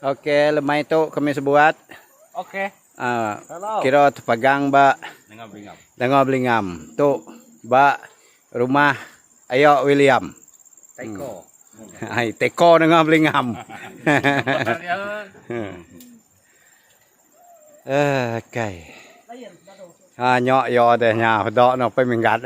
Ok lemai tu kami sebuat. Ok. Uh, kira tepagang ba Nanga Belingam. Tu ba rumah Ayo William. Teko. Hmm. Ai teko Nanga Belingam. Eh, okay. Ha nyok yo deh nya pedok no pai minggat.